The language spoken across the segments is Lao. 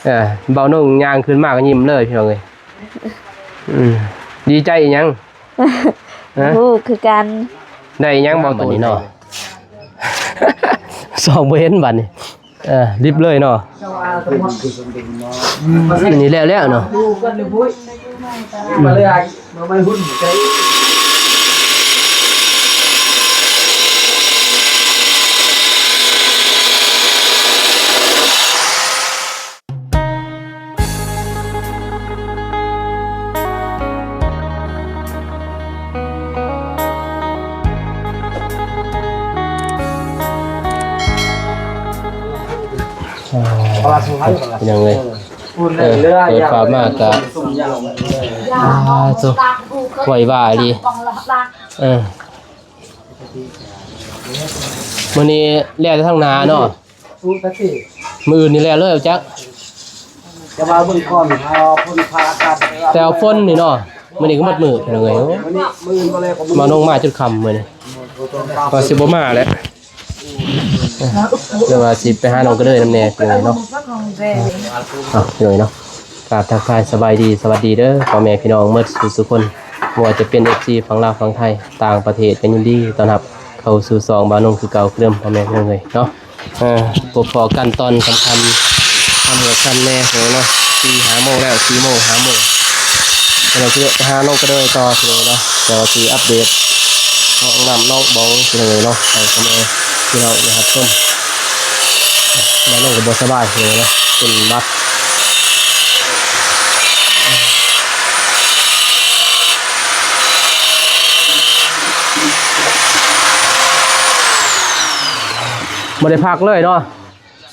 ເອີ ບ່າວນົງຍ່າງຂຶ້ນມາກໍຍິ້ມເລີຍ ພີ່ນ້ອງເອີຍ. ອືມ ດີໃຈອີຫຍັງ? ຮະ? ຮູ້ຄືກັນ. ໄດ້ອີຫຍັງບໍ່ບາດນີ້ເນາະ? ສ່ອງບໍ່ເຫັນບາດນີ້. ເອີ ລິບເລີຍເນາະ. ນີ້ແລ້ວໆເນາະ. ພີ່ນ້ອງເອີຍ ເອີ ເປີດຝາມາກະ ອາ ໂທ້ ໄວວາອີ່ຫຼີ. ເອີ ມື້ນີ້ແລ່ນແຕ່ທາງໜ້າເນາະ. ມື້ອື່ນນີ້ແລ້ວເລີຍຈັກ ຈະມາເບິ່ງກ່ອນ ເອົາຝົນຟ້າອາກາດ ແຕ່ວ່າຝົນນີ້ເນາະ. ມື້ນີ້ກໍໝົດມື້ພີ່ນ້ອງເອີຍ. ໂອ້ ມື້ນີ້ ມື້ອື່ນບໍ່ແລ້ວກໍມື້ ມາລົງມາຈົນຄ່ຳມື້ນີ້ ວ່າຊິບໍ່ມາແຫຼະ ຫຼືວ່າຊິໄປຫານ້ອງກະເດີຍນຳແດ່ພີ່ນ້ອງເອີຍເນາະ. ເອົາ ພີ່ນ້ອງເອີຍເນາະ ກາບທັກທາຍສະບາຍດີ ສະຫວັດດີເດີ ພໍ່ແມ່ພີ່ນ້ອງໝົດສູ່ສຸຄົນ ບໍ່ວ່າຈະເປັນເອັຟຊີຝັ່ງລາວ ຝັ່ງໄທ ຕ່າງປະເທດ ກໍຍິນດີຕ້ອນຮັບເຂົ້າສູ່ຊ່ອງບ່າວນົງຄືເກົ່າຄືເດີມ ພໍ່ແມ່ພີ່ນ້ອງເອີຍເນາະ. ເອີ ພົບພໍ້ກັນຕອນຄ່ຳໆ ຄ່ຳເກີບຄ່ຳແດ່ເນາະ ສີ່ຫ້າໂມງແລ້ວ ສີ່ໂມງ ຫ້າໂມງ ແລ້ວຊິໄປຫານ້ອງກະເດີຍຕໍ່ເນາະ. ແຕ່ວ່າຊິອັບເດດນ້ອງນ້ຳນ້ອງບອງເນາະ ໃຫ້ພໍ່ແມ່ພີ່ນ້ອງໄດ້ຮັບຊົມ. ນ້ອງກໍບໍ່ສະບາຍເນາະ ເປັນຫວັດ. ບໍ່ໄດ້ພັກເລີຍເນາະ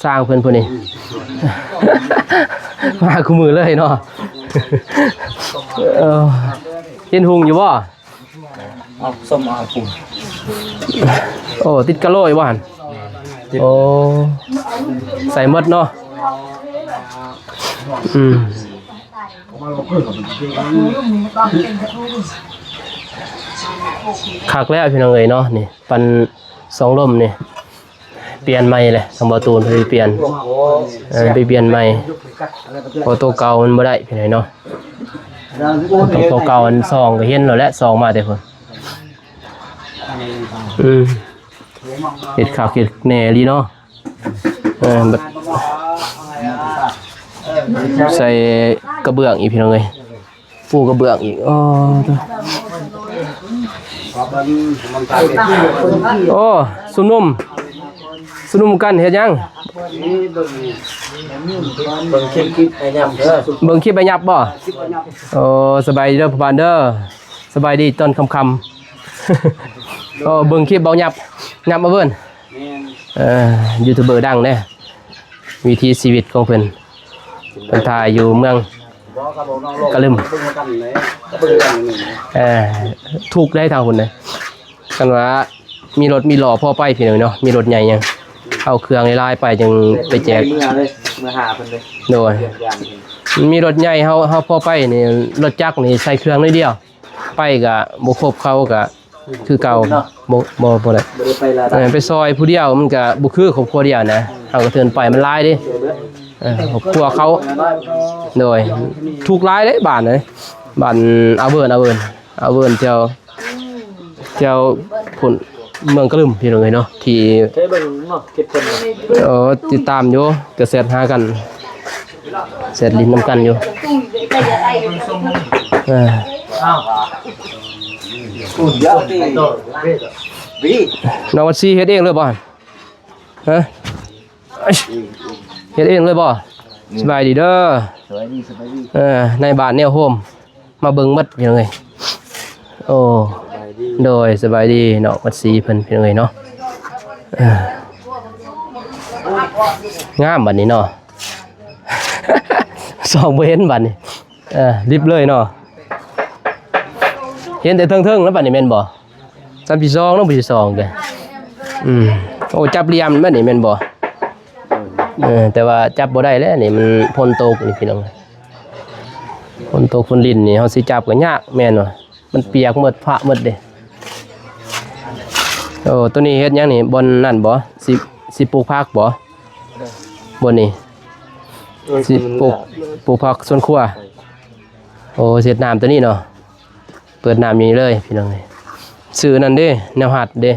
ຊ່າງເພິ່ນຜູ້ນີ້ ມາຄູ່ມື້ເລີຍເນາະ. ເອີ ເຫັນຫຸງຢູ່ບໍ່? ເອົາ ສົ້ມເອົາປູນ. ໂອ້ ຕິດກະໂຫຼຍບໍ່ຫັ້ນ? ຕິດ. ໂອ້ ໃສ່ໝົດເນາະ. ອືມ ຄັກແລ້ວພີ່ນ້ອງເອີຍເນາະ. ນີ້ ປັ່ນສອງລົມນີ້ ປ່ຽນໃໝ່ແຫຼະ ທາງບໍ່ຕູນເພິ່ນປ່ຽນ ເອີ ໄປປ່ຽນໃໝ່ ເພາະໂຕເກົ່າມັນບໍ່ໄດ້ພີ່ນ້ອງເນາະ. ໂຕເກົ່າອັນສອງກໍເຫັນແລ້ວແຫຼະ ສອງມາແຕ່ພຸ້ນ. ອືມ ເຮັດຄັກເຮັດແນ່ອີ່ຫຼີເນາະ. ເອີ ບັດໃສ່ກະເບື້ອງອີກພີ່ນ້ອງເອີຍ. ປູກະເບື້ອງອີກ. ໂອ້ ໂອ້ ຊຸມນຸມ ຊຸມນຸມກັນເຮັດຫຍັງ? ເບິ່ງຄລິບ ເບິ່ງຄລິບໄອ້ຫຍັບເດີ ເບິ່ງຄລິບໄອ້ຫຍັບບໍ່? ໂອ້ ສະບາຍດີເດີພໍ່ບ້ານເດີ ສະບາຍດີຕອນຄ່ຳໆ. ໂອ້ ເບິ່ງຄລິບເບົາຫຍັບ ຫຍັບມາເບິ່ງ. ແມ່ນ ເອີ ຢູທູບເບີດັງເດ້ ວິຖີຊີວິດຂອງເພິ່ນ ເພິ່ນຖ່າຍຢູ່ເມືອງກະລຶມ. ເອີ ທຸກໄດ໋ທາງພຸ້ນເດ້ ຄັນວ່າມີລົດມີລໍ້ພໍໄປພີ່ນ້ອງເນາະ ມີລົດໃຫຍ່ຫຍັງ ເອົາເຄື່ອງຫຼາຍໆໄປຈັ່ງໄປແຈກ ເມືອເລີຍ ເມືອຫາເພິ່ນເລີຍ. ໂດຍ ມັນມີລົດໃຫຍ່ ເຮົາ ເຮົາພໍໄປນີ້ ລົດຈັກນີ້ໃສ່ເຄື່ອງໜ້ອຍດຽວ ໄປກະບໍ່ຄົບ ເຂົ້າກະຄືເກົ່າ ບໍ່ ບໍ່ ບໍ່ໄດ້ ບໍ່ໄດ້ໄປຫຼາຍ ເອີ ໄປຊ່ອຍຜູ້ດຽວມັນກະບໍ່ຄືຄອບຄົວດຽວນະ ເຮົາກະເທີນໄປມັນຫຼາຍເດ້ ເອີ ຄອບຄົວເຂົາ. ໂດຍ ທຸກຫຼາຍເດ້ບ້ານເອີຍ ບ້ານອາເວີນ ອາເວີນ ອາເວີນ ແຖວ ແຖວພຸ້ນ ເມືອງກະລຶມພີ່ນ້ອງເອີຍເນາະ ທີ່ ເຄີຍເບິ່ງເນາະ ຄລິບເພິ່ນເນາະ. ເອີ ຕິດຕາມຢູ່ ກະແຊັດຫາກັນ ແຊັດຫຼິ້ນນຳກັນຢູ່. ເອີ ນ້ອງວັດຊີເຮັດເອງເລີຍບໍ່? ຮະ? ເຮັດເອງເລີຍບໍ່? ສະບາຍດີເດີ ສະບາຍດີ ສະບາຍດີ. ເອີ ໃນບ້ານແນວໂຮມ ມາເບິ່ງໝົດພີ່ນ້ອງເອີຍ. ໂອ້ ໂດຍ ສະບາຍດີເນາະ ວັດສີເພິ່ນພີ່ນ້ອງເອີຍເນາະ. ເອີ ງາມບັດນີ້ເນາະ ສ່ອງບໍ່ເຫັນບັດນີ້. ເອີ ລິບເລີຍເນາະ ເຫັນແຕ່ເທິງໆແລ້ວບັດນີ້ແມ່ນບໍ່? ສາມສີ່ສອງເນາະ ຜູ້ທີ່ສອງເດ້. ອືມ ໂອ້ ຈັບຫຼ່ຽມແມ່ນນີ້ແມ່ນບໍ່? ເອີ ແຕ່ວ່າຈັບບໍ່ໄດ້ແລ້ວນີ້ ມັນຝົນຕົກນີ້ພີ່ນ້ອງ ຝົນຕົກຝົນລິນນີ້ ເຮົາຊິຈັບກໍຍາກແມ່ນບໍ່? ມັນປຽກໝົດ ພະໝົດເດ້. ໂອ້ ໂຕນີ້ເຮັດຫຍັງນີ້? ບ່ອນນັ້ນບໍ່? ຊິ ຊິປູກຜັກບໍ່? ບ່ອນນີ້ ເອີຍ ຊິປູກ ມັນເຫຼືອ ປູກຜັກສວນຄົວ. ໂອ້ ເຮັດນ້ຳຕົວນີ້ເນາະ ເປີດນ້ຳນີ້ເລີຍພີ່ນ້ອງເອີຍ. ຊື້ນັ້ນເດ້ ແນວຮັດເດ້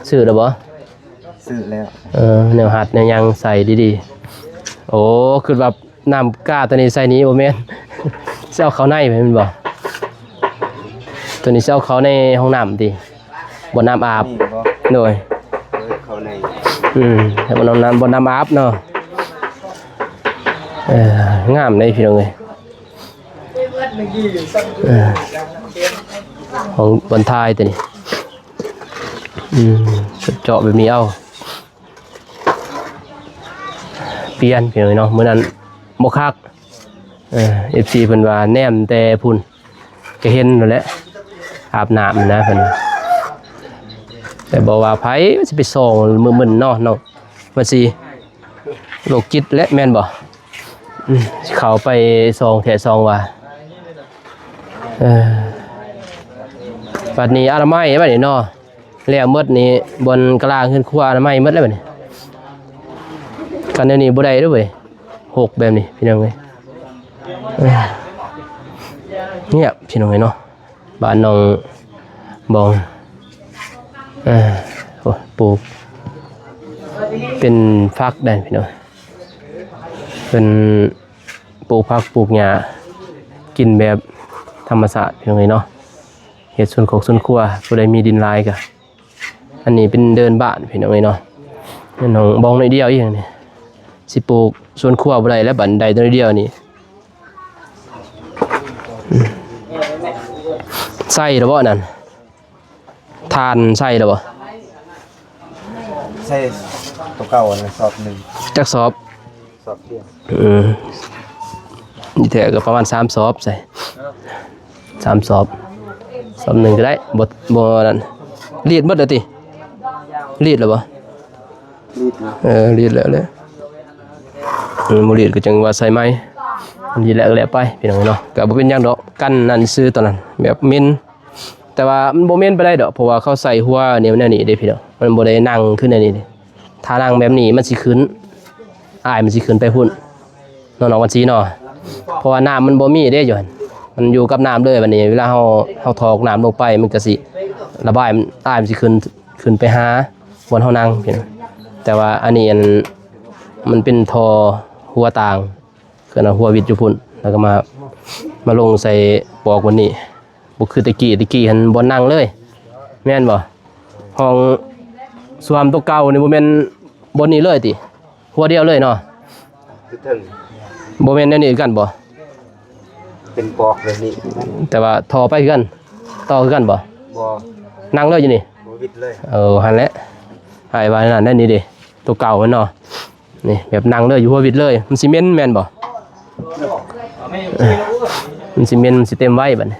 ຊື້ແລ້ວບໍ່? ຊື້ແລ້ວ. ເອີ ແນວຮັດແນວຫຍັງໃສ່ດີໆ. ໂອ້ ຄິດວ່າ ນ້ຳກ້າຕົວນີ້ໃສ່ນີ້ບໍ່ແມ່ນ ຊິເອົາເຂົ້າໃນແມ່ນບໍ່? ຕົວນີ້ຊິເອົາເຂົ້າໃນຫ້ອງນ້ຳຕິ ບ່ອນນ້ຳອາບ. ນີ້ບໍ່? ໂດຍ ເອີ ເຂົ້າໃນ. ອືມ ໃຫ້ບ່ອນນ້ຳ ບ່ອນນ້ຳອາບເນາະ. ເອີ ງາມເດ້ພີ່ນ້ອງເອີຍ. ເອີ ຫ້ອງບ່ອນຖ່າຍຕົວນີ້. ອືມ ເຈາະແບບນີ້ເອົາ. ປ່ຽນພີ່ນ້ອງເນາະ ມື້ນັ້ນບໍ່ຄັກ. ເອີ ເອັຟຊີເພິ່ນວ່າແນມແຕ່ພຸ້ນກະເຫັນໂລດແຫຼະ ອາບນ້ຳນະເພິ່ນ. ແຕ່ບໍ່ວ່າໃຜຊິໄປສ່ອງ ມຶນໆເນາະ ນ້ອງ ມັນຊິໂລກຈິດແຫຼະແມ່ນບໍ່? ອືມ ຊິເຂົ້າໄປສ່ອງແທ້ສ່ອງວ່າ. ເອີ ບັດນີ້ອະນາໄມບັດນີ້ເນາະ. ແລ້ວໝົດນີ້ ບ່ອນກະລາງເຮືອນຄົວອະນາໄມໝົດແລ້ວບັດນີ້. ຄັນແນວນີ້ບໍ່ໄດ້ເດີ້ເວີຍ ຫົກແບບນີ້ພີ່ນ້ອງເອີຍ. ເອີ ງຽບພີ່ນ້ອງເອີຍເນາະ ບ້ານໜອງບອງ. ເອີ ໂອ້ ປູກເປັນຜັກໄດ້ພີ່ນ້ອງ ເພິ່ນ ປູກຜັກປູກຫຍ້າ ກິນແບບທຳມະຊາດພີ່ນ້ອງເອີຍເນາະ. ເຮັດສວນຄົກສວນຄົວ ຜູ້ໃດມີດິນຫຼາຍກະ ອັນນີ້ເປັນເດີ່ນບ້ານພີ່ນ້ອງເອີຍເນາະ. ເປັນຫ້ອງບ່ອງໜ້ອຍດຽວອີກນີ້ ຊິປູກສວນຄົວບໍ່ໄດ້ແລ້ວ ບັດໄດ້ຕົວໜ້ອຍດຽວນີ້. ໃສ່ແລ້ວບໍ່ນັ້ນ? ຖ່ານໃສ່ແລ້ວບໍ່? ໃສ່ຕົວເກົ່າຫັ້ນແຫຼະ ສອບໜຶ່ງ. ຈັກສອບ? ສອບດຽວ. ເອີ ນີ້ແທ້ກໍປະມານສາມສອບໃສ່ ສາມສອບ ສອບໜຶ່ງກໍໄດ້. ບໍ່ ບໍ່ນັ້ນ ລີດໝົດແລ້ວຕິ? ລີດແລ້ວບໍ່? ລີດແລ້ວ. ເອີ ລີດແລ້ວແຫຼະ. ເອີ ບໍ່ລີດກໍຈັ່ງວ່າໃສ່ໃໝ່. ລີດແລ້ວກໍແລ້ວໄປພີ່ນ້ອງເນາະ ກໍບໍ່ເປັນຫຍັງດອກ. ກັນນັ້ນຊື່ຕອນນັ້ນ ແບບເໝັນ ແຕ່ວ່າມັນບໍ່ເໝັນປານໃດດອກ ເພາະວ່າເຂົາໃສ່ຫົວແນວ ແນວນີ້ເດ້ພີ່ນ້ອງ ມັນບໍ່ໄດ້ນັ່ງຄືແນວນີ້ເດ້. ຖ້ານັ່ງແບບນີ້ມັນຊິຂຶ້ນ ອ້າຍມັນຊິຂຶ້ນໄປພຸ້ນເນາະ ນ້ອງວັນຊີເນາະ. ເພາະວ່ານ້ຳມັນບໍ່ມີເດ້ຢູ່ຫັ້ນ ມັນຢູ່ກັບນ້ຳເລີຍ. ບັດນີ້ເວລາເຮົາ ເຮົາຖອກນ້ຳລົງໄປ ມັນກໍຊິລະບາຍ ອ້າຍມັນຊິຂຶ້ນ ຂຶ້ນໄປຫາບ່ອນເຮົານັ່ງ. ແຕ່ວ່າອັນນີ້ ອັນ ມັນເປັນທໍ່ຫົວຕ່າງ ຄືເອົາຫົວວິດຢູ່ພຸ້ນ ແລ້ວກໍມາ ມາລົງໃສ່ປອກວັນນີ້. ບໍ່ຄືແຕ່ກີ້ ແຕ່ກີ້ຫັ້ນບ່ອນນັ່ງເລີຍ ແມ່ນບໍ່? ຫ້ອງຊວມຕົວເກົ່ານີ້ບໍ່ແມ່ນບ່ອນນີ້ເລີຍຕິ? ຫົວດຽວເລີຍເນາະ? ຄືເທິງ ບໍ່ແມ່ນແນວນີ້ຄືກັນບໍ່? ເປັນປອກແບບນີ້ ແຕ່ວ່າທໍ່ໄປຄືກັນ ຕໍ່ຄືກັນບໍ່? ບໍ່ ນັ່ງເລີຍຢູ່ນີ້ ບໍ່ວິດເລີຍ. ເອີ ຫັ້ນແຫຼະ ອ້າຍວ່ານັ້ນແຫຼະ. ນີ້ເດ້ ຕົວເກົ່າມັນເນາະ ນີ້ແບບນັ່ງເລີຍ ຢູ່ຫົວວິດເລີຍ. ມັນຊິເໝັນແມ່ນບໍ່? ມັນຊິເໝັນ ມັນຊິເຕັມໄວ້ບັດນີ້.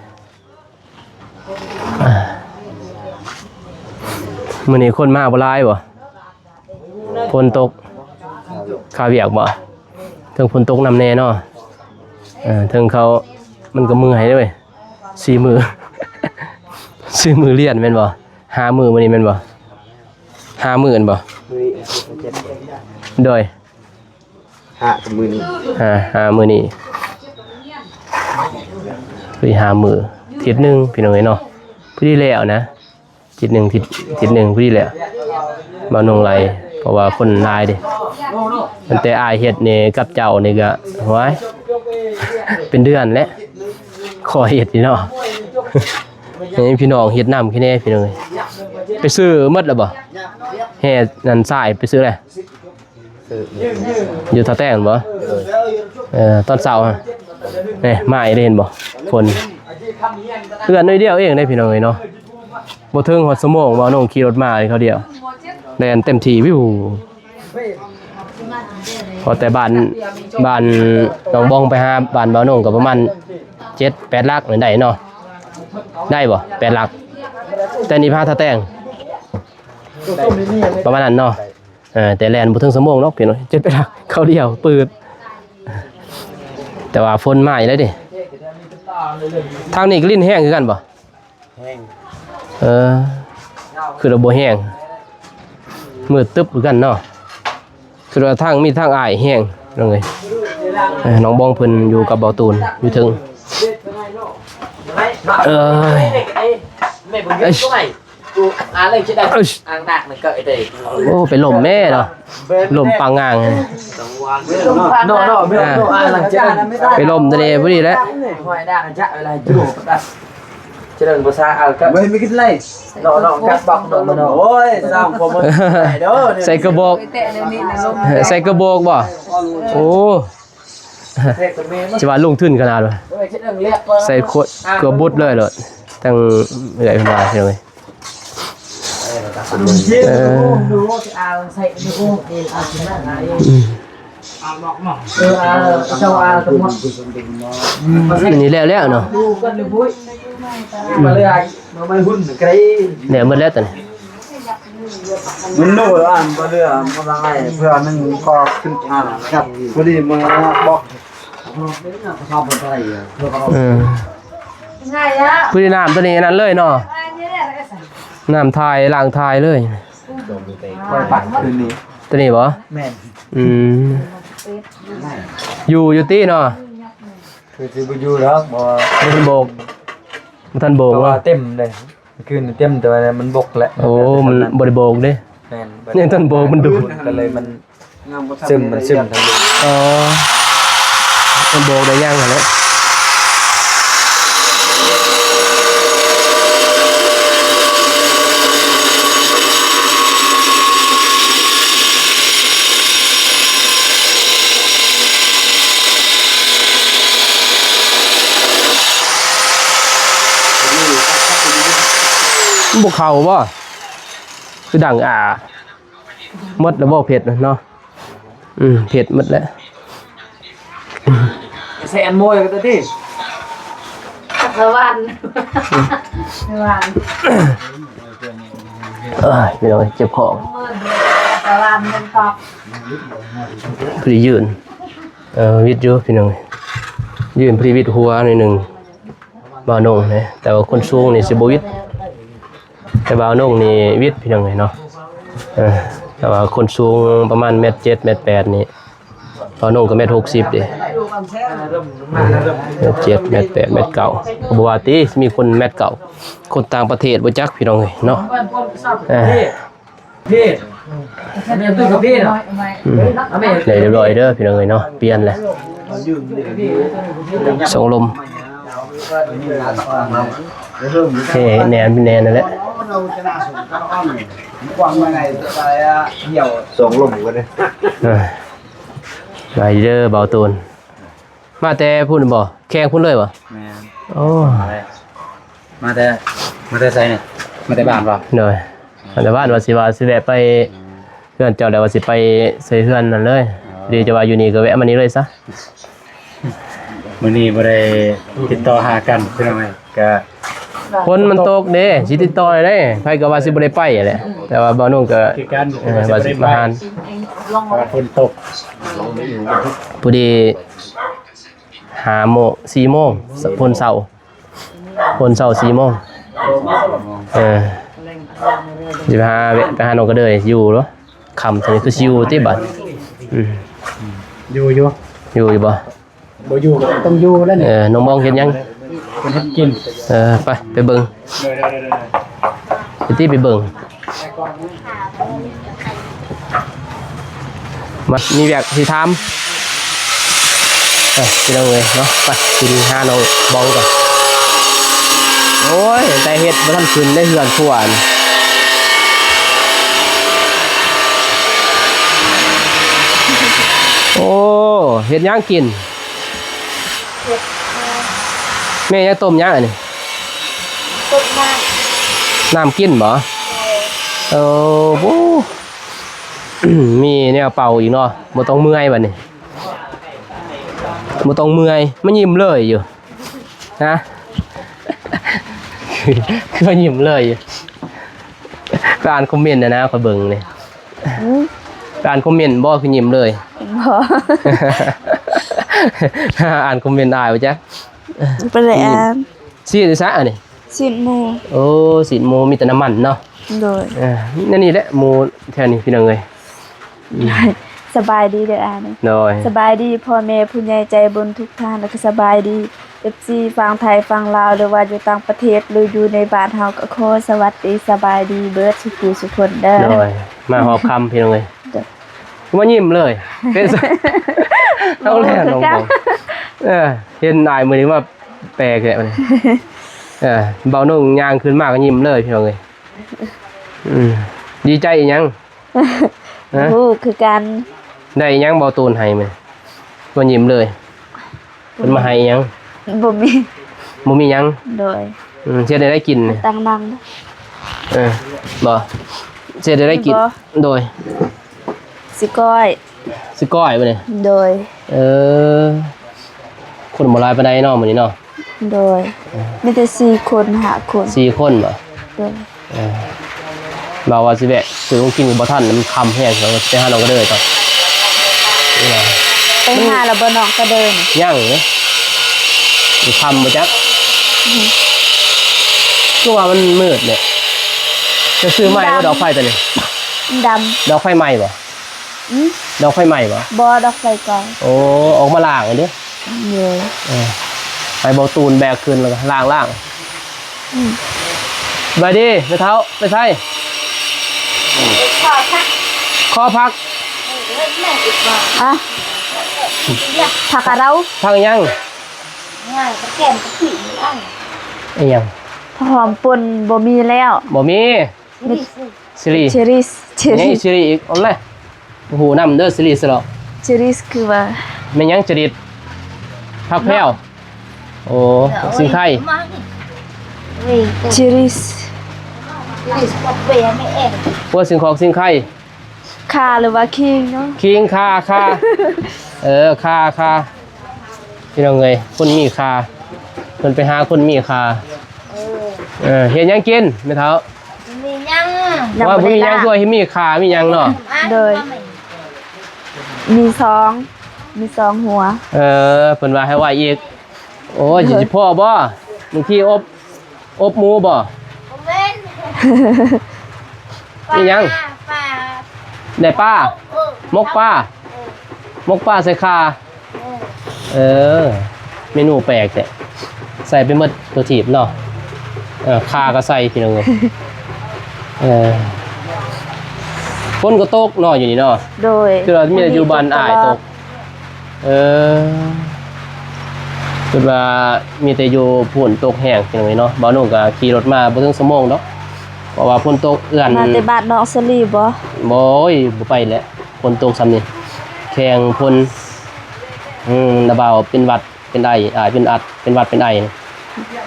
ມື້ນີ້ຄົນມາບໍ່ຫຼາຍບໍ່? ຝົນຕົກ ຄາວຽກບໍ່? ເທິງຝົນຕົກນຳແດ່ເນາະ. ເອີ ເທິງເຂົາ ມັນກໍເມື່ອຍເດ້ເວີຍ ສີ່ມື້ ສີ່ມື້ລຽນແມ່ນບໍ່? ຫ້າມື້ມື້ນີ້ແມ່ນບໍ່? ຫ້າມື້ແມ່ນບໍ່? ມື້ນີ້ເຈັດ ໂດຍ ຫ້າມື້ນີ້ ຫ້າ ຫ້າມື້ນີ້ ຄືຫ້າມື້ ທິດໜຶ່ງພີ່ນ້ອງເອີຍເນາະ. ພໍດີແລ້ວນະ ທິດໜຶ່ງ ທິດ ທິດໜຶ່ງພໍດີແລ້ວ ບ່າວນົງໄລ່ ເພາະວ່າຄົນຫຼາຍເດ້. ຕັ້ງແຕ່ອ້າຍເຮັດນີ້ກັບເຈົ້ານີ້ກະ ໂອ້ຍ ເປັນເດືອນແຫຼະ ຂໍເຮັດນີ້ເນາະ. ໃຫ້ພີ່ນ້ອງເຮັດນຳແດ່ພີ່ນ້ອງເອີຍ. ໄປຊື້ໝົດແລ້ວບໍ່? ແຫ່ນັ້ນຊາຍໄປຊື້ແລ້ວ ຢູ່ທ່າແຕງບໍ່? ເອີ ຕອນເຊົ້າ ນີ້ມາອີກແລ້ວ ເຫັນບໍ່? ຝົນ ເຮືອນໜ້ອຍດຽວເອງເດ້ພີ່ນ້ອງເອີຍເນາະ. ບໍ່ເຖິງຮອດຊົ່ວໂມງ ບ່າວນົງຂີ່ລົດມາເຂົາດຽວ ແລ່ນເຕັມທີ່ ວິວ. ພໍແຕ່ບ້ານ ບ້ານໜອງບອງໄປຫາບ້ານບ່າວນົງກໍປະມານເຈັດແປດຫຼັກນີ້ໄດ້ເນາະ. ໄດ້ບໍ່? ແປດຫຼັກ ແຕ່ນີ້ພາທ່າແຕງ ປະມານນັ້ນເນາະ. ເອີ ແຕ່ແລ່ນບໍ່ເຖິງຊົ່ວໂມງດອກພີ່ນ້ອງ ເຈັດແປດຫຼັກ ເຂົາດຽວປືດ. ແຕ່ວ່າຝົນມາອີກແລ້ວເດ້. ທາງນີ້ກໍລິນແຮງຄືກັນບໍ່? ແຮງ. ເອີ ຄືວ່າບໍ່ແຮງ ມືດຕຶບຄືກັນເນາະ. ຄືວ່າທາງ ມີທາງອ້າຍແຮງ ພີ່ນ້ອງເອີຍ. ເອີ ນ້ອງບອງເພິ່ນຢູ່ກັບເບົາຕູນຢູ່ເທິງ. ເອີຍ ເອີຍ ໂອ້ ໄປລົມແມ່ເນາະ ລົມປາງງາງ ອ່າ ໄປລົມໂຕນີ້ພໍດີແຫຼະ. ໃສ່ກະບອກ ໃສ່ກະບອກບໍ່? ໂອ້ ຊິວ່າລົງທຶນຂະໜາດວ່າ ໃສ່ຂວດເກືອບເບິດເລີຍໂລດ ທັງເອື້ອຍເພິ່ນວ່າ ເອີ ນີ້ແລ້ວໆເນາະ ແລ້ວໝົດແລ້ວຕອນນີ້. ມັນໂດດອັນບໍ່ເຫຼືອບໍ່ລາຍ ເພື່ອໜຶ່ງກໍຂຶ້ນ ອ່າ ຄັບ ພໍດີມື້ບອກ ເອີ ພໍດີນ້ຳຕົວນີ້ອັນນັ້ນເລີຍເນາະ ນ້ຳຖ່າຍ ລ້າງຖ່າຍເລີຍ. ຂ້ອຍປັດຄືນນີ້ ຕົວນີ້ບໍ່? ແມ່ນ ອືມ ຢູ່ ຢູ່ຕິເນາະ ຄືຊິບໍ່ຢູ່ດອກ ບໍ່ ບໍ່ທັນໂບກ ບໍ່ທັນໂບກ ເພາະວ່າເຕັມເດ້. ຄືນເຕັມ ແຕ່ວ່າມັນບົກແຫຼະ. ໂອ້ ມັນບໍ່ໄດ້ໂບກເດ້. ແມ່ນ ຍັງທັນໂບກ ມັນດູດ ກໍເລີຍມັນຊຶມ ມັນຊຶມທັງດູດ. ອໍ ມັນໂບກໄດ້ຍັງຫັ້ນແຫຼະ. ມັນບໍ່ເຂົ້າບໍ່? ຄືດັງອາ ໝົດແລ້ວບໍ່ເຜັດເນາະ? ອືມ ເຜັດໝົດແລ້ວ. ແຊນໂມຍກໍໄດ້ຕິ ສະຫວັນ ສະຫວັນ. ເອີຍ ພີ່ນ້ອງເອີຍ ເຈັບຄໍ ສະຫວັນເປັນຕອກ ພະລິຢືນ ເອີ ວິດຢູ່ພີ່ນ້ອງເອີຍ ຢືນພະລິວິດຫົວໜ້ອຍໜຶ່ງ ບ່າວນົງເດ້ ແຕ່ວ່າຄົນສູງນີ້ຊິບໍ່ວິດ ແຕ່ບ່າວນົງນີ້ວິດພີ່ນ້ອງເອີຍເນາະ. ເອີ ແຕ່ວ່າຄົນສູງປະມານແມັດເຈັດ ແມັດແປດນີ້ ບ່າວນົງກໍແມັດຫົກສິບເດ້ ແມັດເຈັດ ແມັດແປດ ແມັດເກົ້າ ກໍບໍ່ວ່າຕິ ມີຄົນແມັດເກົ້າ ຄົນຕ່າງປະເທດບໍ່ຈັກພີ່ນ້ອງເອີຍເນາະ. ເອີ ອືມ ໄດ້ຮຽບຮ້ອຍເດີພີ່ນ້ອງເອີຍເນາະ ປ່ຽນແລ້ວ ສອງລົມ ເອີ ແໜ້ນ ແໜ້ນນັ້ນແຫຼະ ສອງລົມກໍໄດ້. ເອີ ໄດ້ເດີບ່າວຕູນ. ມາແຕ່ພຸ້ນບໍ່? ແຂວງພຸ້ນເລີຍບໍ່? ແມ່ນ. ໂອ້ ມາແຕ່ ມາແຕ່ ມາແຕ່ໃສນີ້? ມາແຕ່ບ້ານບໍ່? ໂດຍ ມາແຕ່ບ້ານ ວ່າຊິ ວ່າຊິແວະໄປ ອືມ ເຮືອນເຈົ້າ ແລ້ວວ່າຊິໄປໃສ່ເຮືອນນັ້ນເລີຍ. ອໍ ດີ ຈະວ່າຢູ່ນີ້ກໍແວະມານີ້ເລີຍຊະ. ມື້ນີ້ບໍ່ໄດ້ຕິດຕໍ່ຫາກັນ ພີ່ນ້ອງເອີຍ ກະ ຝົນມັນຕົກເດ້ ຊິຕິດຕໍ່ໄດ້ ໃຜກໍວ່າຊິບໍ່ໄດ້ໄປແຫຼະ ແຕ່ວ່າບ່າວນົງກໍ ຄືກັນ ເອີ ວ່າຊິມາຫາ ເພາະວ່າຝົນຕົກ ພໍດີຫ້າໂມງ ສີ່ໂມງ ຝົນເຊົາ ຝົນເຊົາສີ່ໂມງ. ເອີ ຊິໄປຫາ ແວະໄປຫານ້ອງກະເດີຍ ຢູ່ເນາະ ຄ່ຳຊະນີ້ຄືຊິຢູ່ຕິບາດ. ອືມ ຢູ່ ຢູ່ ຢູ່ ຢູ່ບໍ່? ບໍ່ຢູ່ກໍຕ້ອງຢູ່ແລ້ວນີ້. ເອີ ນ້ອງມອງເຮັດຫຍັງ? ເພິ່ນເຮັດກິນ. ເອີ ໄປ ໄປເບິ່ງ. ໄປຕິ ໄປເບິ່ງ. ມາ ມີວຽກຊິຖາມ. ໄປ ພີ່ນ້ອງເອີຍເນາະ ໄປ ຊິໄປຫານ້ອງບອງກ່ອນ. ໂອ້ຍ ແຕ່ເຮັດບໍ່ທັນຂຶ້ນໄດ້ເຮືອນຄົວນີ້. ໂອ້ ເຮັດຫຍັງກິນ? ເຮັດ ແມ່ຍັງຕົ້ມຫຍັງອັນນີ້? ຕົ້ມນ້ຳ ນ້ຳກິນບໍ່? ໂດຍ. ເອີ ໂອ້ ມີແນວເປົ່າອີກເນາະ ບໍ່ຕ້ອງເມື່ອຍບັດນີ້ ບໍ່ຕ້ອງເມື່ອຍ ມາຍິ້ມເລີຍຢູ່ ຮະ ຄືວ່າຍິ້ມເລີຍຢູ່. ໄປອ່ານຄອມເມັນນະ ຂ້ອຍເບິ່ງນີ້. ຫືມ? ໄປອ່ານຄອມເມັນບໍ່ ຄືຍິ້ມເລີຍ? ບໍ່ ອ່ານຄອມເມັນອ້າຍບໍ່ຈັກ. ບໍ່ໄດ້ອ່ານ. ຊີ້ນຊະອັນນີ້ ຊີ້ນໝູ. ໂອ້ ຊີ້ນໝູ ມີແຕ່ນ້ຳມັນເນາະ. ໂດຍ. ເອີ ແນວນີ້ແຫຼະໝູແຖວນີ້ ພີ່ນ້ອງເອີຍ. ອືມ ສະບາຍດີເດີອ້າຍ. ໂດຍ ສະບາຍດີພໍ່ແມ່ຜູ້ໃຫຍ່ໃຈບຸນທຸກທ່ານ ແລະ ກໍສະບາຍດີເອັຟຊີຝັ່ງໄທຝັ່ງລາວ ຫຼືວ່າຢູ່ຕ່າງປະເທດ ຫຼືຢູ່ໃນບ້ານເຮົາ ກໍຂໍສະຫວັດດີສະບາຍດີເບິດສຸຜູ້ສຸຄົນເດີ. ໂດຍ ມາຮອບຄ່ຳພີ່ນ້ອງເອີຍ. ໂດຍ ມາຍິ້ມເລີຍ ເປັນ ເອົາແລ້ວ ໂດຍ ນ້ອງບອງ. ເອີ ເຫັນອ້າຍມື້ນີ້ມາແປກແທ້ມື້ນີ້. ເອີ ເບົາໜຸ່ງຍ່າງຂຶ້ນມາກໍຍິ້ມເລີຍພີ່ນ້ອງເອີຍ. ອືມ ດີໃຈອີຫຍັງ? ຮະ? ບໍ່ຮູ້ຄືກັນ. ໄດ້ອີຫຍັງບໍ່ໂຕນໃຫ້ມື້ນີ້ ມາຍິ້ມເລີຍ? ເພິ່ນມາໃຫ້ອີຫຍັງ? ບໍ່ມີ ບໍ່ມີຫຍັງ. ໂດຍ ອືມ ເຮັດແນວໃດກິນນີ້? ຕັ້ງນັ່ງ ເອີ ບໍ່ ເຮັດແນວໃດກິນ? ບໍ່ ໂດຍ ຊິກ້ອຍ ຊິກ້ອຍມື້ນີ້. ໂດຍ ເອີ ຄົນບໍ່ຫຼາຍປານໃດເນາະມື້ນີ້ເນາະ. ໂດຍ ເອີ ມີແຕ່ສີ່ຄົນຫ້າຄົນ. ສີ່ຄົນບໍ? ໂດຍ ເອີ ເວົ້າວ່າຊິແວະຊື້ຂອງກິນກໍບໍ່ທັນ ມັນຄ່ຳແຮງ ເຮົາຊິໄປຫານ້ອງກະເດີກ່ອນ. ໄປຫາແລ້ວບໍ່ນ້ອງກະເດີ? ຍັງເດ້ ຊິຄ່ຳບໍ່ຈັກ. ອືມ ຄືວ່າມັນມືດເດ້. ຈະຊື້ໃໝ່ບໍ່ດອກໄຟຕົວນີ້? ມັນດຳ ດອກໄຟໃໝ່ບໍ່? ອືມ ດອກໄຟໃໝ່ບໍ່? ບໍ່ ດອກໄຟເກົ່າ. ໂອ້ ອອກມາລ້າງເດ້. ໂດຍ ເອີ ໃຫ້ເບົາຕູນແບກຂຶ້ນ ແລ້ວກໍລ້າງໆ. ອືມ ສະບາຍດີແມ່ເຖົ້າ ໄປໃສ? ຂໍພັກ ຂໍພັກ. ອະ ຜັກກະເດົາ ຜັກຫຍັງ? ຜັກແກມກະປິ ອີຫຍັງ? ຫອມປົ່ນບໍ່ມີແລ້ວ ບໍ່ມີ. ຊິລິ ຊິລິ ຊິລິ ນີ້ຊິລິອີກ ເອົາແຫຼະ ບໍ່ຮູ້ນຳເດີ ຊິລິຊະເລາະ. ຊິລິຄືວ່າ ແມ່ນຫຍັງ? ຈະລິດ ຜັກແພ້ວ. ໂອ້ ຊິງໄຄ ຊິລິ ພວກຊິງຄອກຊິງໄຄ ຂ່າ ຫຼືວ່າຂີງເນາະ ຂີງ ຂ່າ ຂ່າ ເອີ ຂ່າ ຂ່າ. ພີ່ນ້ອງເອີຍ ຄົນມີຄ່າ ເພິ່ນໄປຫາຄົນມີຄ່າ. ເອີ ເອີ ເຮັດຫຍັງກິນແມ່ເຖົ້າ? ມີຫຍັງ? ວ່າບໍ່ມີຫຍັງ ຄືວ່າມີຄ່າມີຫຍັງເນາະ. ໂດຍ ມີຊອງ ມີຊອງຫົວ. ເອີ ເພິ່ນວ່າໃຫ້ໄຫວ້ອີກ. ໂອ້ຍ ຊິພໍ້ບໍ່? ບາງທີອົບ ອົບໝູບໍ່? ບໍ່ແມ່ນ ອີຫຍັງ? ປາ ປາ ໄດ້ປາ? ເອີ ໝົກປາ ເອີ ໝົກປາໃສ່ຂ່າ. ເອີ ເອີ ເມນູແປກແທ້ ໃສ່ໄປໝົດທົ່ວທີບເນາະ. ເອີ ຂ່າກໍໃສ່ ພີ່ນ້ອງເອີຍ. ເອີ ຝົນກໍຕົກເນາະ ຢູ່ນີ້ເນາະ. ໂດຍ ຄືວ່າມີແຕ່ຢູ່ບ້ານອ້າຍຕົກ. ເອີ ຄິດວ່າມີແຕ່ຢູ່ພຸ້ນຕົກແຮງຈັ່ງໃດເນາະ. ບ່າວນຸ່ງກໍຂີ່ລົດມາບໍ່ເຖິງຊົ່ວໂມງດອກ ເພາະວ່າຝົນຕົກເອື້ອນ. ມາແຕ່ບ້ານນ້ອງສາລີບໍ? ບໍ່ ໂອ້ຍ ບໍ່ໄປແຫຼະ ຝົນຕົກຊ່ຳນີ້ ແຂ່ງຝົນ. ອືມ ລະບ່າວເປັນຫວັດເປັນໄອ ອ້າຍເປັນອັດ ເປັນຫວັດເປັນໄອ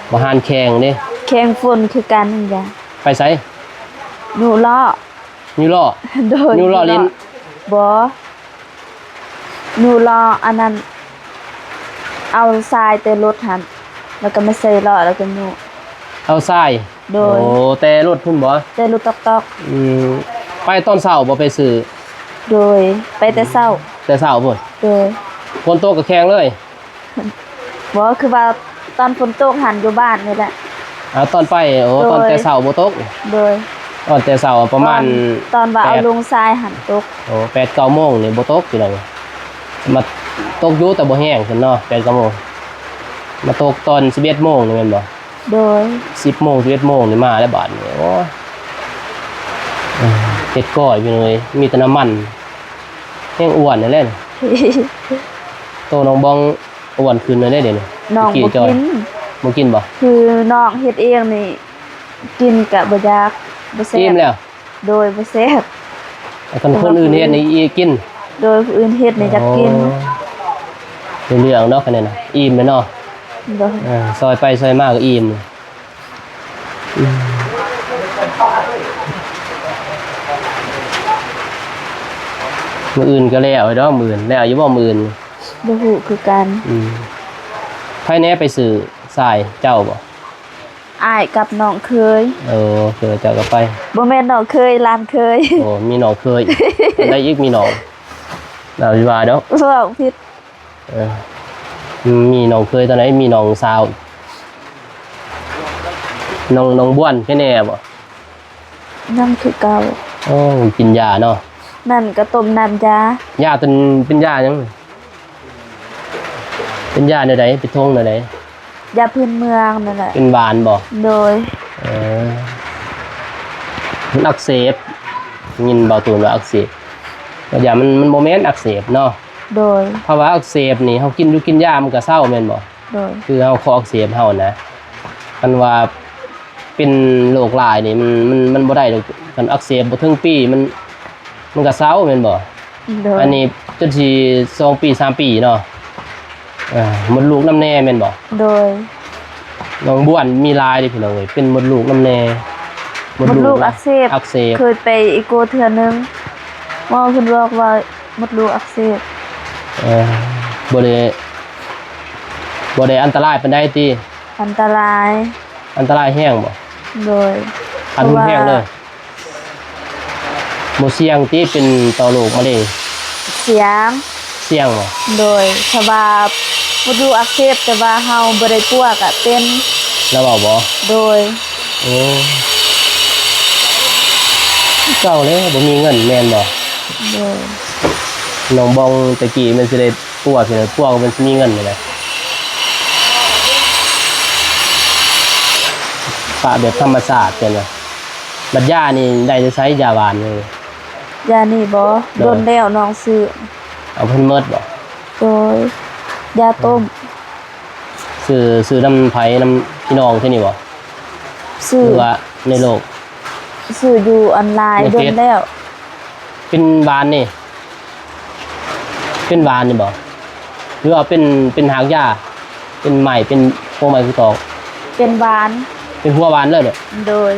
ບໍ່ຫານແຂ່ງເດ້. ແຂ່ງຝົນຄືກັນຫັ້ນຫວາ? ໄປໃສ? ຍູ້ລໍ້ ຍູ້ລໍ້. ໂດຍ ຍູ້ລໍ້ຫຼິ້ນ. ບໍ່ ຍູ້ລໍ້ອັນນັ້ນ ເອົາຊາຍແຕ່ລົດຫັ້ນ ແລ້ວກໍມາໃສ່ລໍ້ ແລ້ວກໍຍູ້. ເອົາຊາຍ? ໂດຍ ໂອ້ ແຕ່ລົດພຸ້ນບໍ? ແຕ່ລົດຕອກໆ. ອືມ ໄປຕອນເຊົ້າບໍ່ ໄປຊື້? ໂດຍ ໄປແຕ່ເຊົ້າ. ແຕ່ເຊົ້າພຸ້ນ? ໂດຍ ຝົນຕົກກໍແຂ່ງເລີຍ. ບໍ່ ຄືວ່າຕອນຝົນຕົກຫັ້ນຢູ່ບ້ານນີ້ແຫຼະ. ເອົາ ຕອນໄປ ໂອ້ ໂດຍ ຕອນແຕ່ເຊົ້າບໍ່ຕົກ. ໂດຍ ຕອນແຕ່ເຊົ້າປະມານ ຕອນ ຕອນວ່າເອົາລົງຊາຍຫັ້ນຕົກ. ໂອ້ ແປດເກົ້າໂມງນີ້ບໍ່ຕົກ ພີ່ນ້ອງ. ມາຕົກຢູ່ແຕ່ບໍ່ແຮງຊັ້ນເນາະ ແປດເກົ້າໂມງ. ມາຕົກຕອນສິບເອັດໂມງນີ້ແມ່ນບໍ່? ໂດຍ ສິບໂມງ ສິບເອັດໂມງນີ້ມາແລ້ວບາດນີ້. ໂອ້ຍ ເຮັດກ້ອຍ ພີ່ນ້ອງເອີຍ ມີແຕ່ນ້ຳມັນ ແຮງອ້ວນນັ້ນແຫຼະ. ໂຕນ້ອງບອງ ອ້ວນຂຶ້ນແລ້ວເດ້ດຽວນີ້. ນ້ອງບໍ່ກິນ ບໍ່ກິນບໍ? ຄືນ້ອງເຮັດເອງນີ້ ກິນກະບໍ່ຢາກ ບໍ່ແຊບ. ອີ່ມແລ້ວ? ໂດຍ ບໍ່ແຊບ. ຄັນຄົນອື່ນເຮັດນີ້ອີ່ມກິນ? ໂດຍ ຜູ້ອື່ນເຮັດນີ້ຢາກກິນ. ອໍ ເປັນເລື່ອງເນາະ ຄັນນັ້ນນະ ອີ່ມແລ້ວເນາະ. ໂດຍ ເອີ ຊອຍໄປຊອຍມາກໍອີ່ມ. ອືມ ມື້ອື່ນກໍແລ້ວດອກ ມື້ອື່ນ ແລ້ວຢູ່ບໍ່ມື້ອື່ນ? ບໍ່ຮູ້ຄືກັນ. ອືມ ໃຜແດ່ໄປຊື້ຊາຍ ເຈົ້າບໍ? ອ້າຍກັບນ້ອງເຂີຍ. ເອີ ເຂີຍເຈົ້າກໍໄປ. ບໍ່ແມ່ນນ້ອງເຂີຍ ຫຼານເຂີຍ. ໂອ້ ມີນ້ອງເຂີຍ ໄດ້ອີກ ມີນ້ອງ ລາວຊິວ່າດອກ ເວົ້າຜິດ. ເອີ ມີນ້ອງເຂີຍຕອນໃດ? ມີນ້ອງສາວ ນ້ອງ ນ້ອງບວນແຄ່ແນ່ບໍ? ຍັງຄືເກົ່າ. ໂອ້ ກິນຢາເນາະ. ນັ້ນກໍຕົ້ມນ້ຳຢາ. ຢາຕົວ ເປັນຢາຫຍັງ? ເປັນຢາແນວໃດ? ເປັນຖົງແນວໃດ? ຢາພື້ນເມືອງນັ້ນແຫຼະ. ເປັນຫວານບໍ່? ໂດຍ. ເອີ ມັນອັກເສບ. ໄດ້ຍິນເບົາຕູນວ່າອັກເສບ. ວ່າຢາມັນ ມັນບໍ່ແມ່ນອັກເສບເນາະ. ໂດຍ. ຖ້າວ່າອັກເສບນີ້ ເຮົາກິນຢູ່ກິນຢາມັນກໍເຊົາແມ່ນບໍ່? ໂດຍ. ຄືເຮົາ ຂໍ້ອັກເສບເຮົານະ. ຄັນວ່າເປັນໂລກຫຼາຍນີ້ ມັນ ມັນ ມັນບໍ່ໄດ້ດອກ. ຄັນອັກເສບບໍ່ເຖິງປີ ມັນ ມັນກໍເຊົາແມ່ນບໍ່? ໂດຍ. ອັນນີ້ຈົນຊິສອງປີ ສາມປີເນາະ. ເອີ ມົດລູກນຳແນ່ແມ່ນບໍ່? ໂດຍ. ນ້ອງບວນມີຫຼາຍເດ້ພີ່ນ້ອງເອີຍ ເປັນມົດລູກນຳແນ່. ມົດລູກ ມົດລູກອັກເສບ. ອັກເສບ. ເຄີຍໄປເອໂກເທື່ອໜຶ່ງ ໝໍເພິ່ນບອກວ່າມົດລູກອັກເສບ. ເອີ ບໍ່ໄດ້ ບໍ່ໄດ້ອັນຕະລາຍປານໃດຕິ? ອັນຕະລາຍ. ອັນຕະລາຍແຮງບໍ່? ໂດຍ. ອັນຮຸນແຮງເລີຍ. ບໍ່ສ່ຽງຕິເປັນຕໍ່ໂລກມະເຮັງ? ສ່ຽງ. ສ່ຽງບໍ່? ໂດຍ. ຖ້າວ່າມົດລູກອັກເສບ ແຕ່ວ່າເຮົາບໍ່ໄດ້ປົວກະເປັນ. ລາວເວົ້າບໍ່? ໂດຍ. ໂອ້ ເກົ່າແລ້ວ ບໍ່ມີເງິນແມ່ນບໍ່? ໂດຍ. ນ້ອງບອງແຕ່ກີ້ມັນຊິໄດ້ປົວ ຊິໄດ້ປົວ ມັນຊິມີເງິນນີ້ແຫຼະ. ປະແບບທຳມະຊາດເປັນວ່າ. ບັດຢານີ້ໄດ້ແຕ່ໃສ? ຢາຫວານນີ້. ຢານີ້ບໍ່? ໂດຍ. ດົນແລ້ວນ້ອງຊື້. ເອົາເພິ່ນໝົດບໍ່? ໂດຍ. ຢາຕົ້ມ. ຊື້ ຊື້ນຳໃຜ? ນຳພີ່ນ້ອງທີ່ນີ້ບໍ່? ຊື້ ຫຼືວ່າໃນໂລກ? ຊື້ຢູ່ອອນລາຍ. ໃນເຟສ. ດົນແລ້ວ. ເປັນຫວານນີ້ ເປັນຫວານນີ້ບໍ່? ຫຼືວ່າເປັນ ເປັນຮາກຢາ? ເປັນໄມ້ ເປັນພວກໄມ້ຂູດຕອກ? ເປັນຫວານ. ເປັນຫົວຫວານເລີຍເນາະ? ໂດຍ.